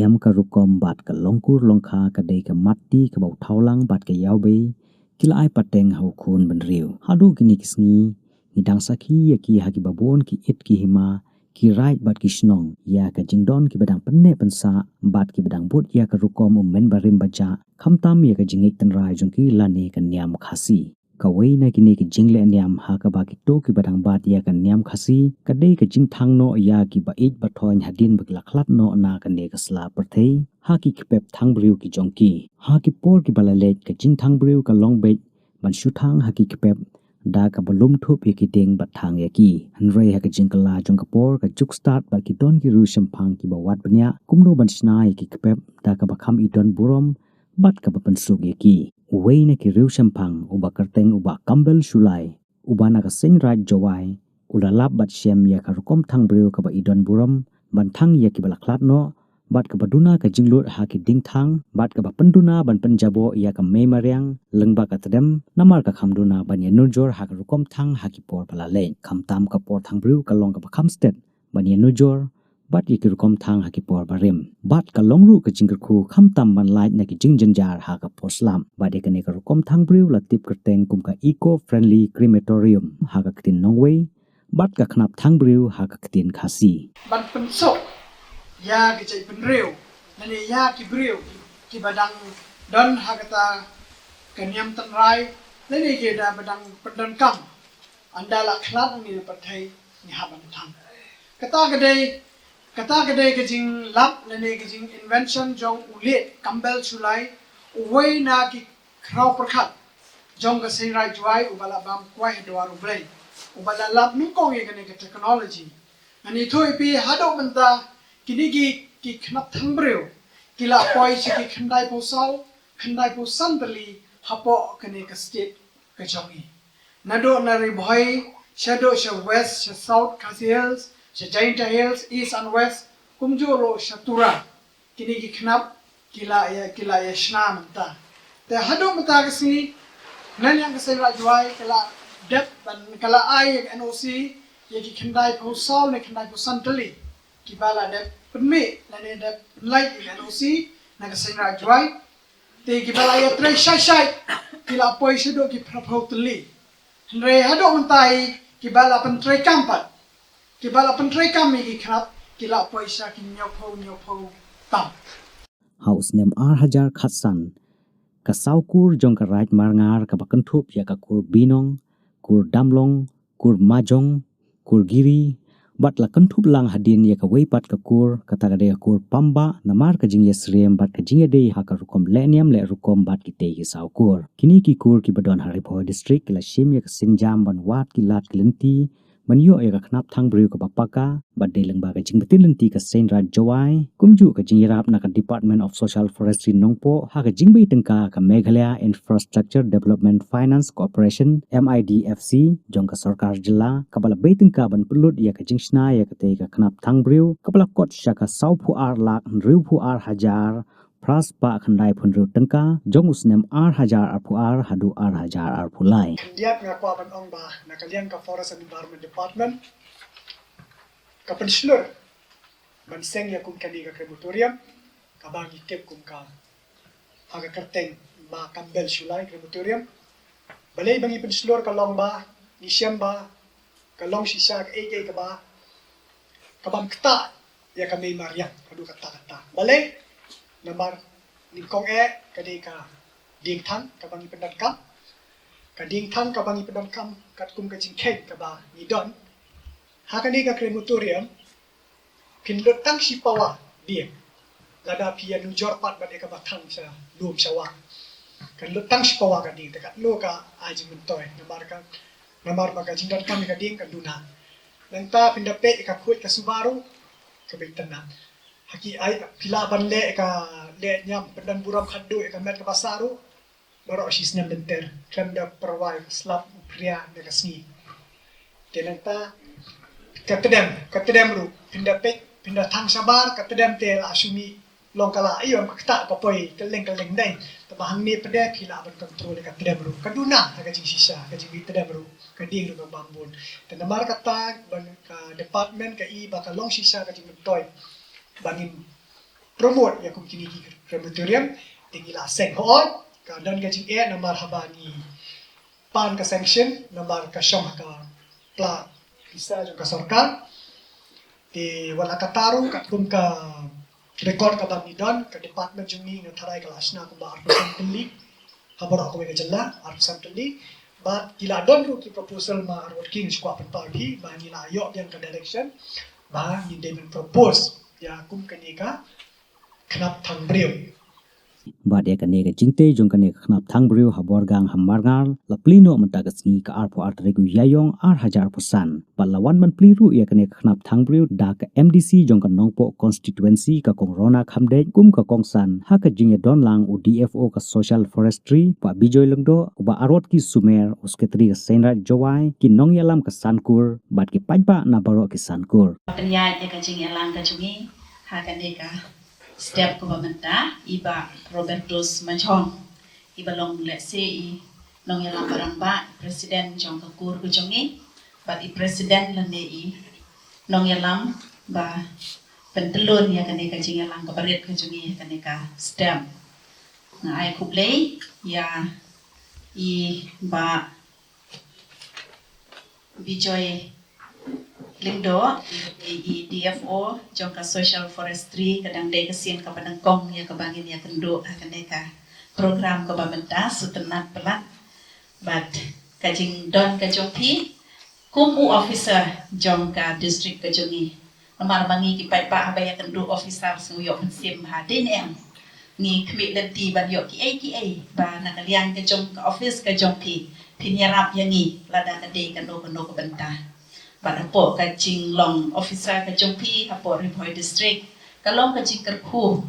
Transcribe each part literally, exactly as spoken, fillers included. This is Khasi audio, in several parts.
Em ka rukom bad ka longkur longkha ka dei ka matti kaba u thawlang bad ka ïawbei ki la ai pateng ha u khun bynriew. Haduh kine ki sngi ngi dang sakhi ïa ki ha kiba bun ki it ki hima, ki raid bad ki shnong ïa ka jingdon kiba dang pynneh pynsah bad kiba dang bud ïa ka rukom u men barim bajah, khamtam ïa ka jingngeit tynrai jong ki lane ka niam Khasi. Kawei na kine ki jingleh niam ha kaba kito kiba dang bat ïa ka niam Khasi ka dei ka jingthang noh ïa kiba ïeit ba thoiñ hadien ba ki la khlad noh na kane ka sla pyrthei ha ki kpep thang briew ki jong ki. Ha ki por kiba la leit ka jingthang briew ka long beit ban shu thang ha ki kpep da kaba lum thup ïa ki dieng bad thang ïa ki. Hynrei ha ka jingkylla jong ka por ka juk stad bad ki don ki riew shemphang kiba wad bniah kumno ban shna ïa ki kpep da kaba kham i don burom bad kaba pynsuk ïa ki. Uwei na ki riew shemphang uba kyrteng u Bah Kambel Shullai, uba na ka Seiñ Raij Jowai, u la lap bad shem ïa ka rukom thang briew kaba i don burom ban thang ïa kiba la khlad noh bad kaba duna ka jinglut ha ki dieng thang bad kaba pynduna ban pynjaboh ïa ka mei mariang lyngba ka tdem, namar ka kham duna ban ïanujor ha ka rukom thang ha ki por ba la leit. Khamtam ka por thang briew ka long kaba kham stet ban ïanujor bad ïa ki rukom thang ha ki por barim. Bad ka long ruh ka jingkyrkhu khamtam ban lait na ki jingjynjar ha ka por slap. Bad ïa kane ka rukom thang briew la tip kyrteng kum ka Eco Friendly Crematorium ha ka ktien nongwei bad ka khnap thang briew ha ka ktien Khasi. Ban pynsuk ïa ki jaitbynriew lane ïa ki briew kiba dang don ha kata ka niam tynrai lane ki da ba dang pyndonkam ynda la khlad hangne na pyrthei ngi hap ban thang. Kata ka dei, kata ka dei ka jinglap lane ka jing invention jong u late Kambel Shullai, uwei na ki khraw pyrkhat jong ka Seiñ Raij Jowai uba la bam kwai ha dwar U Blei, uba la lap nyngkong ïa kane ka technology. Ngan ïathuh ïa phi haduh mynta kine ki, ki khnap thang briew ki la poi sha ki khyndai phew saw, khyndai phew san tylli hapoh kane ka state ka jong ngi. Naduh na Ri Bhoi, shaduh sha West, sha South Khasi Hills, sha Jaintia Hills, East and West, kumjuh ruh sha Tura. Kine ki khnap ki la ïa, ki la ïa shna mynta. Te haduh mynta ka sngi, na liang ka Seiñ Raij Jowai ka la dep ban, ka la ai ïa ka N O C ïa ki khyndai phew saw ne khyndai phew san tylli kiba la dep pynmih lane dep pynlait ïa ka N O C na ka Seiñ Raij Jowai. Te kiba la ïatrei shai shai ki la poi shaduh ki phra phew tylli. Hynrei haduh mynta hi kiba la pyntreikam pat, kiba la pyntreikam ïa ki khnap ki la poi sha ki hynñiew phew, hynñiew phew tam. Ha u snem ar hajar khatsan, ka saw kur jong ka Raid Marngar kaba kynthup ïa ka kur Binong, kur Damlong, kur Majong, kur Giri, bad la kynthup lang hadien ïa kawei pat ka kur, kata ka dei ka kur Pambah, namar ka jingïasyriem bad ka jingïadei ha ka rukom leh niam leh rukom bad kitei ki saw kur. Kine ki kur kiba don ha Ri Bhoi District ki la shim ïa ka sienjam ban wad ki lad ki lynti ban ïoh ïa ka khnap thang briew kaba paka, bad dei lyngba ka jingbtin lynti ka Seiñ Raij Jowai, kumjuh ka jingïarap na ka Department of Social Forestry Nongpoh ha ka jingbei tyngka ka Meghalaya Infrastructure Development Finance Corporation, M I D F C, jong ka sorkar jylla, kaba la bei tyngka ban pynlut ïa ka jingshna ïa katei ka khnap thang briew kaba la kot sha ka saw phew ar lak hynriew phew ar hajar phra spah khyndai phew hynriew tyngka jong u snem ar hajar arphew ar haduh ar hajar arphew lai. Khyndiat nga kwah ban ong ba na ka liang ka Forest and Environment Department ka pynshlur ban seng ïa kum kane ka crematorium kaba ngi tip kum ka ha ka kyrteng Bah Kambel Shullai Crematorium. Balei ba ngi pynshlur ka long ba ngi shem ba ka long shisha kaei kaei kaba ka bam ktah ïa ka mei mariang haduh katta katta. Balei? Namar nyngkong eh ka dei ka diengthang kaba ngi pyndonkam. Ka diengthang kaba ngi pyndonkam katkum ka jingkheiñ kaba ngi don. Ha kane ka crematorium phin lut tang shi pawa dieng. Lada phi ïanujor pat bad ïa kaba thang sha lum sha wah, kan lut tang shi pawa ka dieng. Te katno ka ai jingmyntoi namar ka, namar ba ka jingdonkam ïa ka dieng kan duna. Nangta phin da peit ïa ka khuid ka suba ruh ka beit tynnat. Ha ki ai phi lah ban leh ïa ka leh niam pyndon burom khatduh ïa ka met kaba sah ruh baroh shi snem lynter khlem da pyrwa ïa ka slap u phria na ka sngi. Te nangta ka tdem, ka tdem ruh phin da peit, phin da thang shabar ka tdem te la shu mih long ka la ïoh ka ktah ka poi kylleng kylleng dei. Te ba hangne pdem phi lah ban control ïa ka tdem ruh. Ka duna ha ka jingshisha ka jingmih tdem ruh, ka dieng ruh ka bam bun. Te namar kata ban ka department ka i ba ka long shisha ka jingmyntoi ba ngin promote ïa kum kine ki crematorium. Te ngi la seng hooid, ka don ka jingeh namar haba ngi pan ka sanction namar ka shong ha ka pla pisa jong ka sorkar. Te wat la katta ruh katkum ka record kaba ngi don, ka department jong ngi nga tharai ka la shna kumba arphew san tylli ha baroh kawei ka jylla, arphew san tylli. Bad ki la don ruh ki proposal, ma Arwot King, shu kwah pynpaw ïa phi ba ngi la ïoh biang ka direction ba ngin dei ban propose ïa kum kane ka khnap thang briew. Bad ïa kane ka jingtei jong kane ka khnap thang briew ha Borgang ha Marngar la plie noh mynta ka sngi ka arphew ar tarik u Ïaïong ar hajar arphew san. Bad la wan ban plie ruh ïa kane ka khnap thang briew da ka M D C jong ka Nongpoh constituency, ka Kong Rona Khamdeit, kum ka kongsan ha ka jingïadon lang u D F O ka Social Forestry, Bah Bijoy Lyngdoh, u Bah Arwot K Sumer, u Secretary ka Seiñraij Jowai, ki nongïalam ka Sankur bad ki paidbah na baroh ki Sankur. Pynïaid ïa ka jingïalang ka jong ngi ha kane ka step kaba mynta, i Bah Robertus Majhong, i ba long lehse i nongïalam ba rangbah, i president jong ka kur ka jong ngi, bad i president lane i nongïalam ba pyntlun ïa kane ka jingïalang kaba rit ka jong ngi ha kane ka step. Nga ai khublei ïa i Bah Bijoy Lyngdoh, i D F O jong ka Social Forestry, ka dang dei ka sien kaba nyngkong ïa kaba ngin ïakynduh ha kane ka program kaba mynta. Sngewtynnat palat bad ka jingdon ka jong phi kum u officer jong ka district ka jong ngi. Namar ma ngi ki paidbah haba ïakynduh officer sngew ïoh mynsiem bha, dei ne em? Ngi khmih lynti ban ïoh kiei kiei ba na ka liang ka jong ka office ka jong phi, phin ïarap ïa ngi lada ka dei kano kano ka bynta. Bad hapoh ka jinglong officer ka jong phi hapoh Ri Bhoi District, ka long ka jingkyrkhu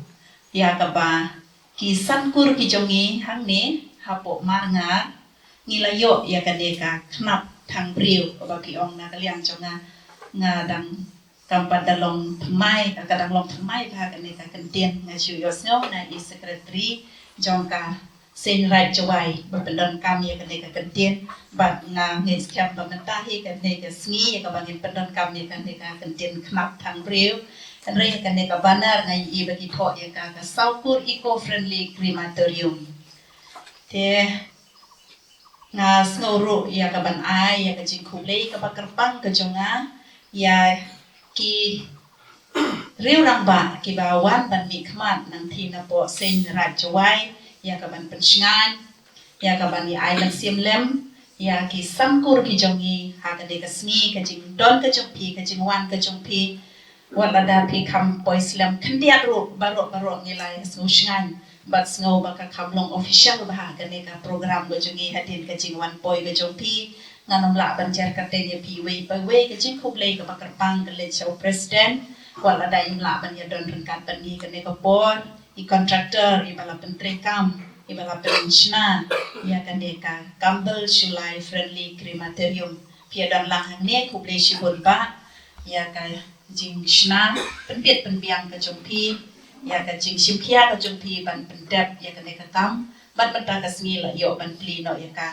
ïa kaba ki Sankur ki jong ngi hangne hapoh Marngar ngi la ïoh ïa kane ka khnap thang briew kaba phi ong na ka liang jong nga, nga dang kam pat da long thymmai, ka dang long thymmai bha kane ka kyntien. Nga shu ïohsngew na i secretary jong ka Seiñraij Jowai ba pyndonkam ïa kane ka kyntien, bad nga ngeit skhem ba mynta hi kane ka sngi ïa kaba ngin pyndonkam ïa kane ka kyntien khnap thang briew. Hynrei ïa kane ka banner nga ïohi ba ki thoh ïa ka, ka Sawkur Eco Friendly Crematorium. Te nga sngew ruh ïa ka ban ai ïa ka jingkhublei kaba kyrpang ka jong nga ïa ki riew rangbah kiba wan ban mihkhmat nangtei napoh Seiñraij Jowai, ïa ka ban pynshngaiñ, ïa ka ban ïa ai mynsiem lem ïa ki Sankur ki jong ngi ha kane ka sngi, ka jingdon ka jong phi, ka jingwan ka jong phi. Wat lada phi kham poi slem khyndiat ruh, baroh baroh ngi la ïa sngew shngaiñ bad sngew ba ka kham long official bha kane ka program ka jong ngi hadien ka jingwan poi ka jong phi. Ngan ym lah ban jer kyrteng ïa phi iwei pa iwei, ka jingkhublei kaba kyrpang ka leit sha u president. Wat lada im lah ban ïadon ryngkat bad ngi kane ka por, i contractor iba la pyntreikam, iba la pynshna ïa kane ka Kambal Shullai Friendly Crematorium. Phi ïadon lang hangne, khublei shibun bah ïa ka jingshna pynbit pynbiang ka jong phi, ïa ka jingshim khia ka jong phi ban pyndep ïa kane ka kam. Bad mynta ka sngi la ïoh ban plie noh ïa ka.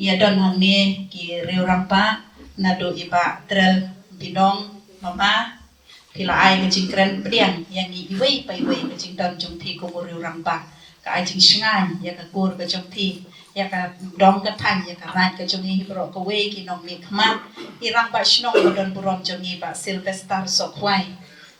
Ïadon hangne ki riew rangbah, naduh i Bah Trel Binong, mama, phi la ai ka jingkren pdiang ïa ngi iwei pa iwei, ka jingdon jong phi kum u riew rangbah, ka ai jingshngaiñ ïa ka kur ka jong phi, ïa ka dong ka thaiñ, ïa ka raid ka jong ngi hi baroh kawei ki nongmihkhmat. I rangbah shnong ba don burom jong ngi Bah Sylvester Sokhwai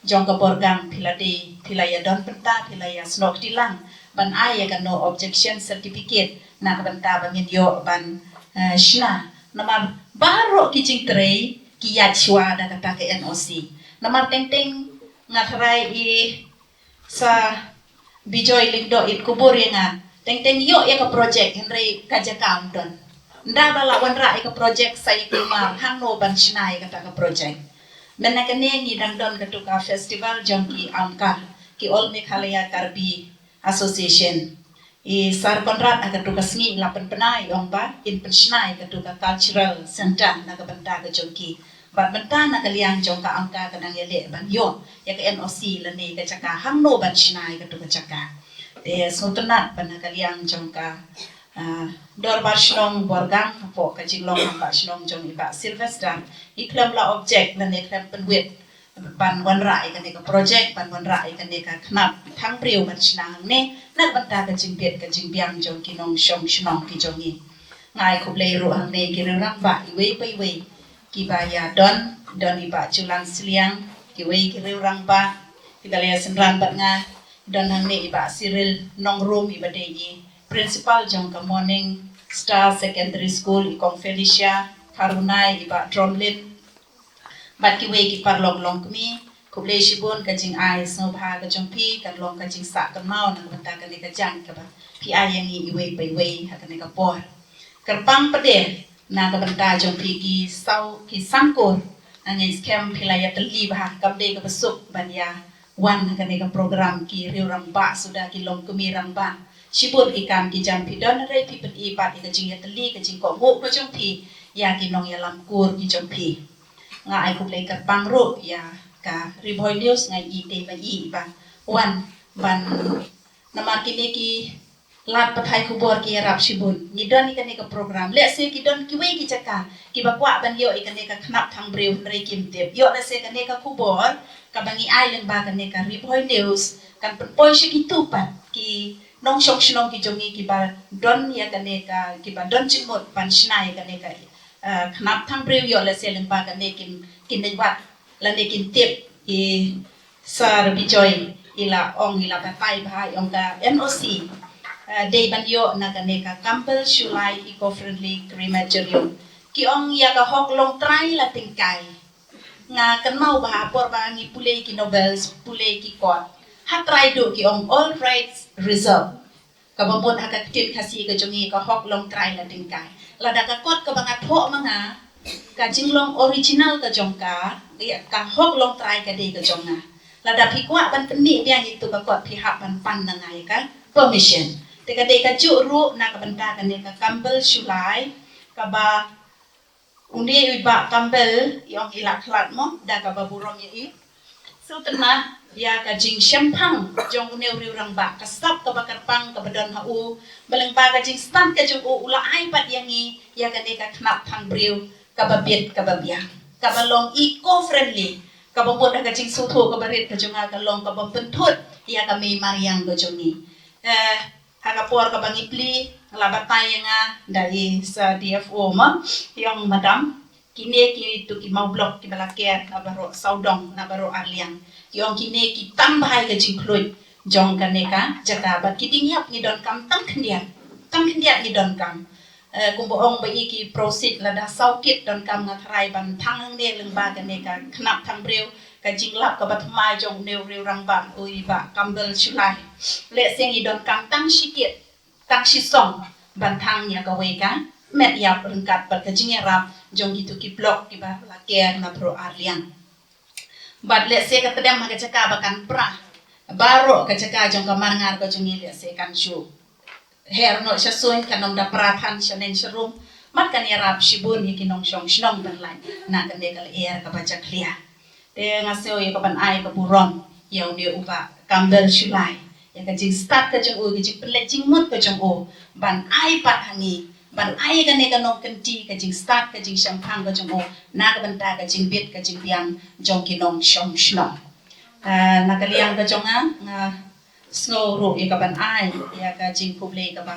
jong ka Borgang, phi la dei, phi la ïadon bynta, phi la ïasnoh kti lang ban ai ïa ka no objection certificate na ka bynta ba ngin ïoh ban, eh, shna. Namar baroh ki jingtrei ki ïaid shuwa da kata ka N O C. Namar teng teng nga tharai i Sir Bijoy Lyngdoh in kubur ïa nga, teng teng ïoh ïa ka project hynrei ka jaka ym don. Ynda ba la wanrah ïa ka project sa ïa kulmar hangno ban shna ïa kata ka project. Mynta kane ngi dang don katu ka festival jong ki AMCA, ki All Meghalaya Karbi Association. I Sir Conrad ha katu ka sngi la pynbna, i ong ba in pynshna ïa katu ka cultural center na ka bynta ka jong ki. Bad mynta na ka liang jong ka AMCA ka dang ïaleh ban ïoh ïa ka N O C lane ka jaka hangno ban shna ïa katu ka jaka. Te sngewtynnat ba na ka liang jong ka, ah, Dorbar Shnong Borgang hapoh ka jinglong rangbah shnong jong i Bah Sylvester, i khlem la object lane khlem pynwit ban wanrah ïa kane ka project, ban wanrah ïa kane ka khnap thang briew ban shna hangne na ka bynta ka jingbit ka jingbiang jong ki nongshong shnong ki jong ngi. Nga ai khublei ruh hangne ki riew rangbah iwei pa iwei kiba ïa don, don i Bah Julan Sliang, kiwei ki riew rangbah kiba la ïa synran bad nga, don hangne i Bah Cyril Nongrum iba dei i principal jong ka Morning Star Secondary School, i Kong Felicia Kharunai, i Bah Dromlin, bad kiwei ki paralok longkmie. Khublei shibun, ka jingai sngewbha ka jong phi kan long ka jingsah kynmaw na ka bynta kane ka jaiñ kaba phi ai ïa ngi iwei pa iwei ha kane ka por. Kyrpang pat de na ka bynta jong phi ki saw ki sangkur, nga ngeit skhem phi la ïatylli bha, kam dei kaba suk ban ïa wan ha kane ka program ki riew rangbah suda ki longkmie rangbah. Shibun ki kam ki jam phi don, hynrei phi pyni pat ïa ka jingïatylli, ka jingkohnguh ka jong phi ïa ki nongïalam kur ki jong phi. Nga ai khublei kyrpang ruh ïa ka Ri Bhoi News, nga ïohi te ma i ba wan ban, namar kine ki lad pathai khubor ki ïarap shibun. Ngi don ïa kane ka program, lehse ki don kiwei ki jaka kiba kwah ban ïoh ïa kane ka khnap thang briew hynrei kim tip. Ïoh lehse kane ka khubor kaba ngi ai lyngba kane ka Ri Bhoi News kan pynpoi sha kito pat ki nongshong shnong ki jong ngi kiba don ïa kane ka, kiba don jingmut ban shna ïa kane ka, eh, khnap thang briew, ïoh lehse lyngba kane kin, kin dei wat lane kin tip. I Sir Bijoy i la ong, i la batai bha, i ong ka N O C, eh, dei ban ïoh na kane ka Kambel Shullai Eco Friendly Crematorium. Ki ong ïa ka hok longtrai la tyngkai. Nga kynmaw bha por ba ngi pule ki novels, pule ki kot, ha trai duh ki ong all rights reserved. Kaba mut ha ka ktien Khasi ka jong ngi ka hok longtrai la tyngkai. Lada ka kot kaba nga thoh ma nga, ka jinglong original ka jong ka, ïa ka hok longtrai ka dei ka jong nga. Lada phi kwah ban pynmih biang ïa kito ka kot, phi hap ban pan na nga ïa ka permission. Te ka dei kajuh ruh na ka bynta kane ka Kambel Shullai kaba une u Bah Kambel i ong i la khlad mo da kaba burom ïa i. Sngewtynnat ïa ka jingshemphang jong une u riew rangbah, ka sap kaba kyrpang kaba don ha u, ba lyngba ka jingstad ka jong u, u la ai pat ïa ngi ïa kane ka khnap thang briew kaba bit kaba biang, kaba long eco friendly, kaba mut ha ka jingsngewthuh kaba rit ka jong nga ka long kaba pynthut ïa ka mei mariang ka jong ngi. Eh, ha ka por kaba ngi plie, la batai ïa nga da i Sir D F O ma, i ong, madam, kine kito ki maw block kiba la ker na baroh sawdong, na baroh arliang, i ong, kine ki tam bha ïa ka jingkhluit jong kane ka jaka, bad ki dieng ïap ngi donkam tang khyndiat, tang khyndiat ngi donkam. Eh, kumba ong ba i ki proceed lada saw kit donkam, nga tharai ban thang hangne lyngba kane ka khnap thang briew, ka jinglap kaba thymmai jong une u riew rangbah, u i Bah Kambel Shullai. Lehse ngi donkam tang shi kit, tang shi song ban thang ïa kawei ka met ïap ryngkat bad ka jingïarap jong kito ki block kiba la ker na baroh arliang. Bad lehse ka tdem ha ka jaka ba kan pra baroh ka jaka jong ka marngar ka jong ngi, lehse kan shu her noh sha suiñ, kan ym da pra than shaneng sharum. Bad kan ïarap shibun ïa ki nongshong shnong ban lait na kane ka lyer kaba jakhlia. Te nga sngew ïa ka ban ai ka burom ïa une u Bah Kambel Shullai, ïa ka jingstad ka jong u, ka jingpynleit jingmut ka jong u ban ai pat ha ngi, ban ai kane ka nongkynti, ka jingstad, ka jingshemphang ka jong u na ka bynta ka jingbit ka jingbiang jong ki nongshong shnong. Ah, na ka liang ka jong nga, nga sngew ruh ïa ka ban ai ïa ka jingkhublei kaba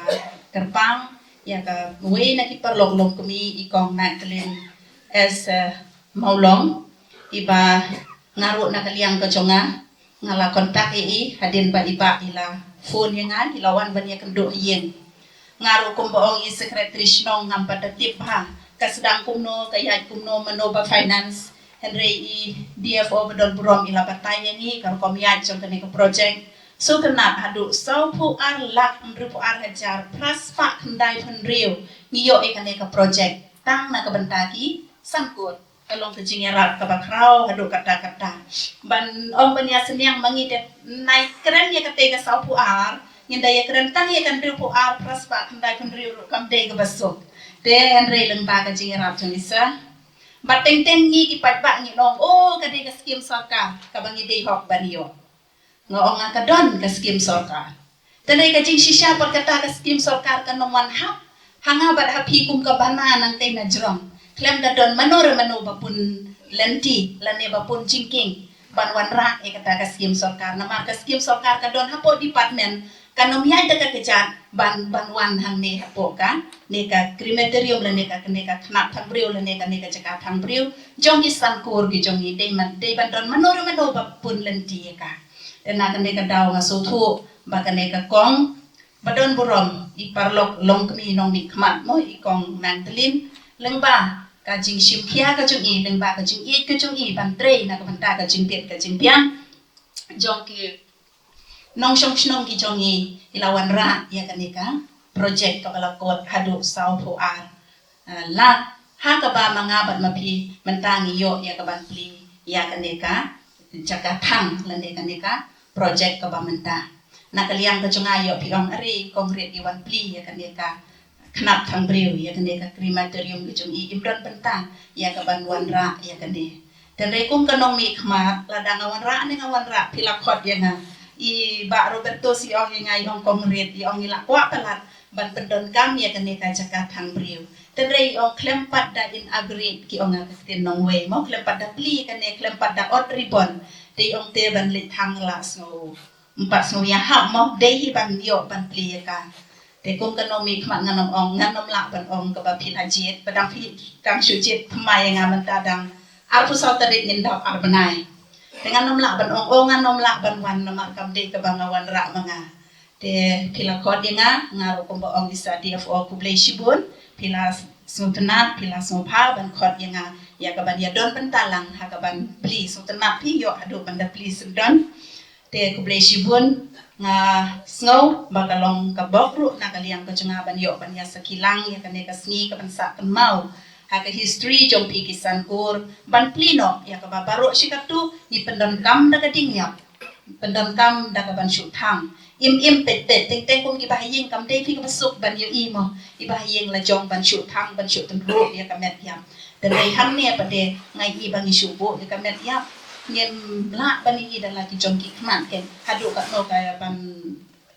kyrpang ïa kawei na ki paralok longkmie, i Kong Magdalene S, eh, Mawlong, iba nga ruh na ka liang ka jong nga, nga la contact ïa i hadien ba i Bah i la phone ïa nga, i la wan ban ïakynduh ïing. Nga ruh kumba ong i Secretary Shnong, ngam pat da tip bha ka sdang kumno, ka ïaid kumno, mano ba finance. Hynrei i D F O ba don burom i la batai ïa ngi ka rukom ïaid jong kane ka project. Sngewtynnat haduh sawphew ar lak hynriewphew ar hajar phra spah khyndaiphew hynriew ngi ïoh ïa kane ka project tang na ka bynta ki sangkur. Ka long ka jingïarap kaba khraw haduh katta katta. Ban ong ban ïasynñiang ma ngi te, nai kren ïa kata ka sawphew ar, ngin da ïakren tang ïa ka hynriewphew ar phra spah khyndaiphew hynriew ruh kam dei kaba suk. Te hynrei lyngba ka jingïarap jong i Sir. Bad teng teng ngi ki paidbah ngin ong, oh, ka dei ka skim sorkar kaba ngi dei hok ban ïoh. Nga ong, nga ka don ka skim sorkar. Te dei ka jingshisha pat kata ka skim sorkar kan ym wan hap ha nga bad ha phi kum ka bana nangtei na jrong. Khlem da don mano re mano ba pun lynti lane ba pun jingkieng ban wanrah ïa kata ka skim sorkar. Namar ka skim sorkar ka don hapoh department, kan ym ïaid da ka kjat ban, ban wan hangne hapoh kane ka crematorium lane ka, kane ka khnap thang briew lane kane ka jaka thang briew jong ki san kur ki jong ngi. Dei ban, dei ban don mano re mano ba pun lynti ïa ka. Te na kane ka daw nga sngewthuh ba kane ka kong ba don burom, i paralok longkmie nongmihkhmat mo, i kong Nangtylin, lyngba ka jingshim khia ka jong i, lyngba ka jingïeit ka jong i ban trei na ka bynta ka jingbit ka jingbiang jong ki nongshong shnong ki jong i, i la wanrah ïa kane ka project kaba la kot haduh sawphew ar lak. Ha kaba ma nga bad ma phi mynta ngi ïoh ïa ka ban plie ïa kane ka jaka thang lane kane ka project kaba mynta. Na ka liang ka jong nga ïoh phi ong, are kong Rit, i wan plie ïa kane ka khnap thang briew, ïa kane ka crematorium ka jong i, im don bynta ïa ka ban wanrah ïa kane. Te hynrei kum ka nongmihkhmat, lada nga wanrah ne nga wanrah, phi la khot ïa nga. I Bah Roberto i ong ïa nga, i ong, kong Rit, i ong, i la kwah palat ban pyndonkam ïa kane ka jaka thang briew. Te hynrei i ong khlem pat da inaugurate, ki ong ha ka ktien nongwei mo, khlem pat da plie kane, khlem pat da ot ribbon, te i ong te ban leit thang la sngew, ym pat sngew ïahap mo, dei hi ban ïoh ban plie ïa ka. Te kum ka nongmihkhmat ngan ym ong, ngan ym lah ban ong kaba phi la jied, ba dang phi dang shu jied thymmai ïa nga mynta dang arphew saw tarik ngin dap ar bnai. Te ngan ym lah ban ong, oh, ngan ym lah ban wan namar kam dei kaba nga wanrah ma nga. Te phi la khot ïa nga, nga ruh kumba ong i sa D F O, khublei shibun, phi la sngewtynnat, phi la sngewbha ban khot ïa nga ïa ka ban ïadon bynta lang ha ka ban plie. Sngewtynnat phi ïoh haduh ban da plie syndon. Te khublei shibun, nga sngew ba ka long ka bok ruh na ka liang ka jong nga ban ïoh ban ïa sakhi lang ïa kane ka sngi ka ban sah kynmaw ha ka history jong phi ki san kur, ban plie noh ïa kaba baroh shi katto ngi pyndonkam da ka ding ïap, pyndonkam da ka ban shu thang. Im im pet pet, teng teng kum ki bahaïing, kam dei phi kaba suk ban ïohi mo, i bahaïing la jong ban shu thang, ban shu tynruh ïa ka met ïap. Te hynrei hangne pat de nga i ba ngi shu buh ïa ka met ïap, ngim lah ban i da la ki jong ki khmat, ken haduh katno ka ban,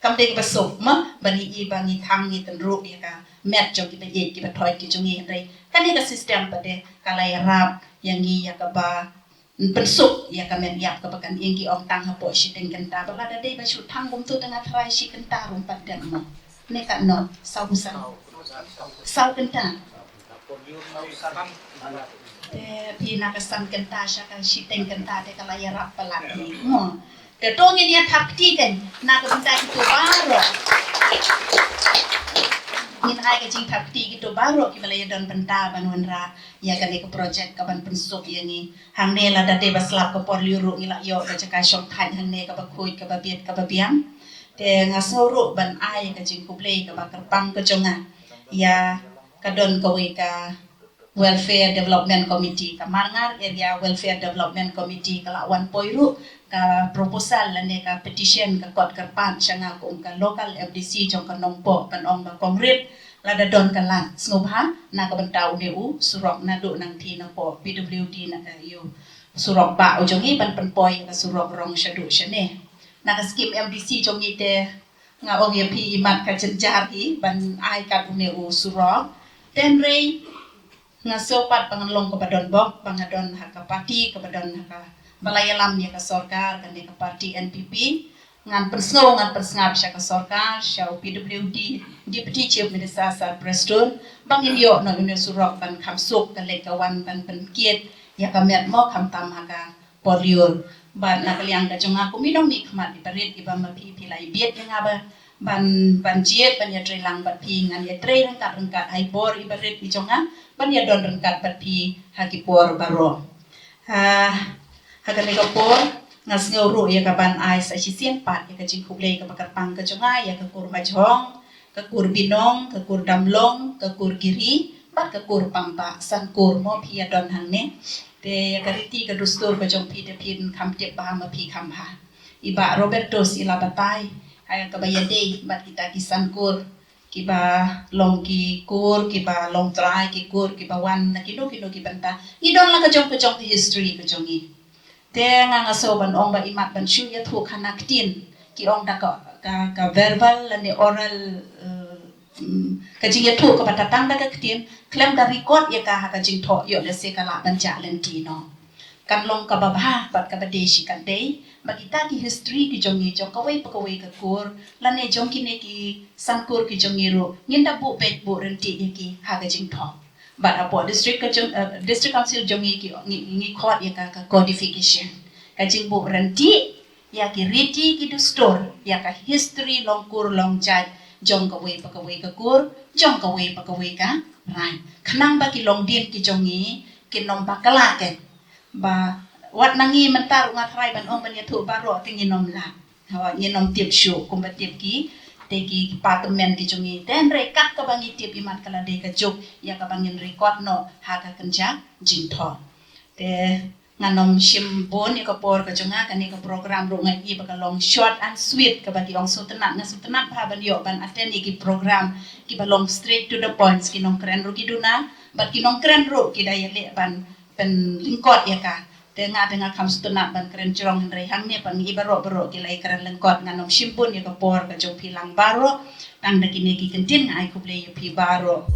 kam dei kaba suk mo ban i ba ngi thang, ngi tynruh ïa ka met jong ki ba ïeit ki ba thoit ki jong ngi. Hynrei kane ka system pat de ka la ïarap ïa ngi ïa kaba pynsuk ïa ka met ïap kaba kan ïeng. Ki ong tang hapoh shiteng kynta, ba lada dei ba shu thang kumto te nga tharai shi kynta ruh ym pat dep mo. Ne katno, saw, saw, saw kynta. Te phi, na ka san kynta sha ka shiteng kynta te ka la ïarap palat hi mo. Te to ngin ïa thap kti kan na ka bynta kito baroh. Ngin ai ka jingthap kti kito baroh kiba la ïadon bynta ban wanrah ïa kane ka project ka ban pynsuk ïa ngi. Hangne lada dei ba slap ka por lyiur ruh ngi la ïoh ka jaka shongthait hangne kaba khuid, kaba biang, kaba biang. Te nga sngew ruh ban ai ka jingkhublei kaba kyrpang ka jong nga ïa ka don kawei ka Welfare Development Committee, ka Marngar Area Welfare Development Committee ka la wan poi ruh ka proposal lane ka petition, ka kot kyrpad sha nga kum ka local M D C jong ka Nongpoh, ban ong ba kong Rit, lada don ka lad, sngewbha na ka bynta une u surok naduh nangtei napoh P W D na ka ïa u surok bah u jong ngi ban pynpoi ka surok rong shaduh shane. Na ka skim M D C jong ngi te nga ong ïa phi, imat ka jynjar hi ban ai kat une u surok. Te hynrei nga sngew pat ba ngan long kaba don bok, ba nga don ha ka party kaba don ha ka, ba la ïalam ïa ka sorkar, kane ka party N P P. Ngan pynsngew, ngan pynsngap sha ka sorkar, sha u P W D, Deputy Chief Minister Sir Prestone, ba ngin ïoh noh une u surok ban kham suk ka leit ka wan ban pynkit ïa ka met mo, khamtam ha ka por lyiur. Bad na ka liang ka jong nga kum i nongmihkhmat iba rit, iba ma phi, phi la ibieit ïa nga ba ban, ban jied ban ïatrei lang bad phi, ngan ïatrei ryngkat ryngkat ha i bor iba rit i jong nga ban ïadon ryngkat bad phi ha ki por baroh. Ha, ha kane ka por nga sngew ruh ïa ka ban ai sa shisien pat ïa ka jingkhublei kaba kyrpang ka jong nga ïa ka kur Majhong, ka kur Binong, ka kur Damlong, ka kur Giri bad ka kur Pamba, san kur mo phi ïadon hangne. Te ïa ka riti ka dustur ka jong phi te phin kham tip bha ma phi kham bha. I Bah Robertus i la batai ha kaba ïadei bad kita ki san kur, kiba long ki kur kiba long trai, ki kur kiba wan na kino kino ki bynta. Ngi don la ka jong ka jong ka history ka jong ngi. Te nga, nga sngew ban ong ba imat ban shu ïathuh khana ktien, ki ong da ka, ka, ka verbal lane oral, eh, mm, ka jingïathuh kaba tatang da ka ktien, khlem da record ïa ka ha ka jingthoh ïoh lehse ka lah ban jah lynti noh. Kan long kaba bha bad kaba dei shi katdei ba kita ki history ki jong ngi jong kawei pa kawei ka kur lane jong kine ki sangkur ki jong ngi ruh ngin da buh beit buh ryntih ïa ki ha ka jingthoh. Bad hapoh district ka jong, eh, district council jong ngi ki ngi, ngi khot ïa ka, ka codification, ka jingbuh ryntih ïa ki riti ki dustur, ïa ka history long kur long jait jong kawei pa kawei ka kur, jong kawei pa kawei ka raij, khnang ba ki longdien ki jong ngi kin ym bakla ken. Ba wat na ngi mynta ruh nga tharai ban ong ban ïathuh baroh te ngin ym lah. Hawa, ngin ym tip shuh kumba tip ki te ki, ki pa tymmen ki jong ngi. Te hynrei kat kaba ngi tip, imat ka la dei ka juk ïa kaba ngin record noh ha ka kynja jingthoh. Te ngan ym shim bun ïa ka por ka jong nga, kane ka program ruh nga i ba ka long short and sweet, kaba ki ong sngewtynnat, nga sngewtynnat bha ban ïoh ban attend ïa ki program kiba long straight to the points. Ki nongkren ruh ki duna bad ki nongkren ruh ki da ïaleh ban pynlyngkot ïa ka. Te nga te nga kham sngewtynnat ban kren jrong, hynrei hangne pat ngi baroh baroh ki la ïakren lyngkot. Ngan ym shim bun ïa ka por ka jong phi lang baroh. Tang da kine ki kyntien nga ai khublei ïa phi baroh.